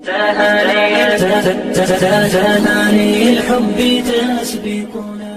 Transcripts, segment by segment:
تهاني الحب تسبقنا.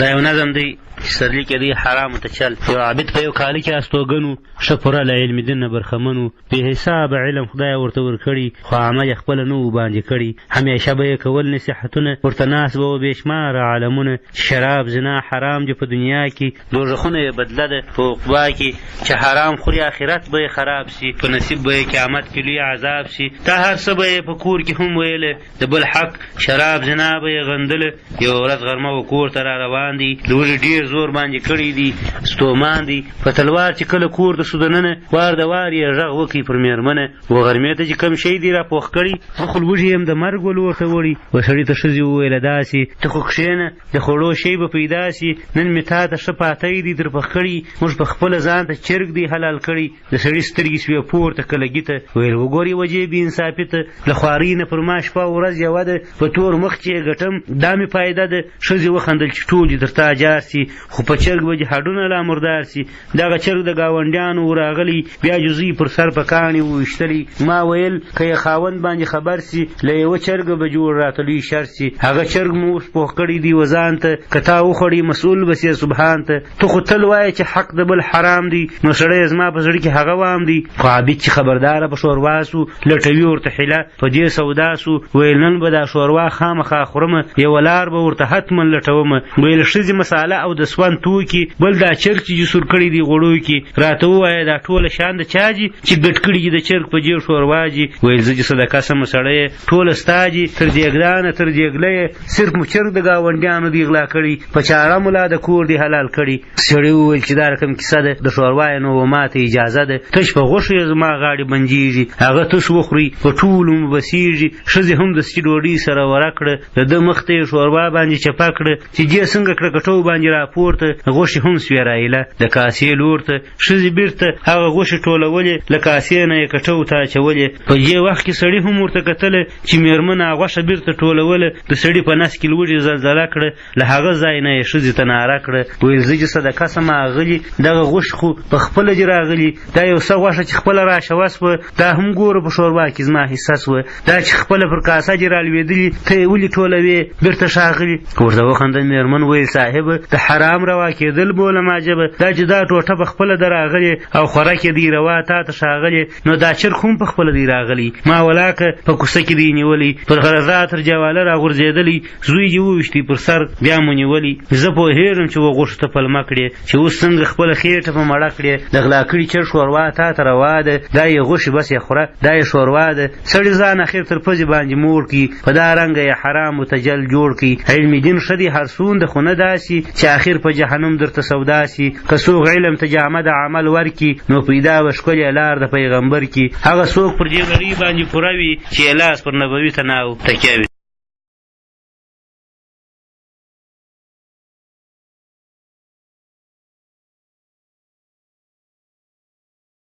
دا یو نظم دی چې سرلیک یې دی حرامو ته چل. یو عابد په یو کالي کې استوګن و، ښه پوره له علم دین نه برخمن و، بې حسابه علم خدای ورته ورکړي، خو عمل یې خپله نه و باندې کړي. همیشه به یې کول نصیحتونه، ورته ناست به و بې شماره عالمونه، چې شراب زنا حرام دي په دنیا کې، دوږخونه یې بدله ده په عقبا کې، چې حرام خوري آخرت به یې خراب سي، په نصیب به یې قیامت کې لوی عذاب سي. دا هر څه به یې په کور کې هم ویله، د بل حق شراب زنا به یې غندله. یوه ورځ غرمه و کور ته را روان دي، لوږې ډېر زور باندې کړی دي، ستومان دي. په تلوار چې کله کور ته سو دننه، وار د وار یې غږ وکړي پر مېرمنه، و غرمې ته چې کوم شی دي را پوخ کړي، زه خو لوږې یم د مرګ و لور ته وړي. و سړي ته ښځې وویله داسې، ته خو کښېنه، د خوړو شی به پیدا سي، نن مې تا ته ښه پاتی دی در پخ کړي، موږ په خپله ځان ته چرګ دی حلال کړي. د سړي سترګې سوې پورته کلګي ته، ویل وګورې وجې بې انصافي ته، له خوارۍ نه پر ما شپه ورځ یوه ده، په تور مخ چې یې ګټم دا مې فایده ده. ښځې وخندل چې ټول دې تر تا جار سي، خو په چرګ به دې هډونه لا مردار سي. دغه چرګ د ګاونډیانو و راغلی، بیا جزوی پر سر په کاڼي وویشتلی. ما ویل که یې خاوند باندې خبر سي، له یوه چرګه به جوړ راته لوی شر سي. هغه چرګ مو اوس پوخ کړی دی و ځان ته، که تا وخوړی مسؤل به سې سبحان ته. ته خو تل وایې چې حق د بل حرام دی، نو سړی زما په زړه کې هغه وام دی. خو عابد چې خبرداره په ښوروا سو، لټوي ورته حیله په دې سودا سو. ویل نن به دا ښوروا خامخا خورمه، یوه لار به ورته حتما لټومه. ویل ښځې مساله او د سوند توکي، بل دا چرګ چې جسور کړی دی غوړو کې، راته ووایه دا ټوله شان د چا دي چې ګډ کړي دي د چرګ په جېب ښوروا دي. ویل زه چې صدقه سمه سړی ټوله ستا دي، تر دېګدانه تر دېګله یې صرف مو چرګ د ګاونډیانو دی غلا کړی، په چاړه مو لا د کور دی حلال کړی. سړي وویل چې دا رقم کیسه ده، د ښوروا یې نو و ماته اجازه ده، تش په غوښو یې زما غاړې بندېږي، هغه تش وخوري په ټولو مو بسېږي. ښځې هم د سپي ډوډۍ سره وره کړه، د ده مخ ته یې ښوروا باندې چپه کړه، چې دې څنګه کړه کټو باندې راپورته، غوښې هم سوې رایله د کاسې لور ته. ښځې بیرته هغه غوښې ټولولې، له کاسې نه یې کټو ته اچولې. په دې وخت کې سړي هم ورته کتله چې مېرمنه غوښه بیرته ټولوله، د سړي په نس کې لوږې زلزله کړه، له هغه ځای نه یې ښځې ته ناره کړه، ویل زه چې صدقه سم اغلي، دغه غوښې خو په خپله دي راغلي، دا یو څه غوښه چې خپله راشه سوه، دا هم ګوره په ښوروا کې زما حصه سوه، دا چې خپله پر کاسه دي رالوېدلي، ته یې ولې ټولوې بیرته ښاغلي. ورته وخندل مېرمن، ویل صاحب د حرام روا کېدل بولم عجبه، دا چې دا ټوټه په خپله ده راغلې او خوراک یې دی روا تا ته ښاغلې، نو دا چرګ هم په خپله دی راغلی، ما ولاکه په کوڅه کې دی نیولی، پر غرضا تر جواله راغورځېدلی، زوی دې وویشتی پر سر بیا مو نیولی. زه پوهېږم چې وغوښو ته پلمه کړې، چې اوس څنګه خپله خېټه په مړه کړې، د غلا کړي چرګ ښوروا تا ته روا ده، دا یې غوښې بس یې خوره، دا یې ښوروا ده. سړي ځان اخر تر پزې باندې موړ کړي، په دا رنګه یې حرامو ته جل جوړ کړي. علم دین ښه دی هر څوند، خو نه داسې چې اخر په جهنم درته سودا سي. که څوک علم ته جامه د عمل ورکړي، نو پیدا به ښکلې لار د پیغمبر کړي. هغه څوک پر دې لړۍ باندې پوره وي چې یې لاس پر نبوي تناو تکیه وي.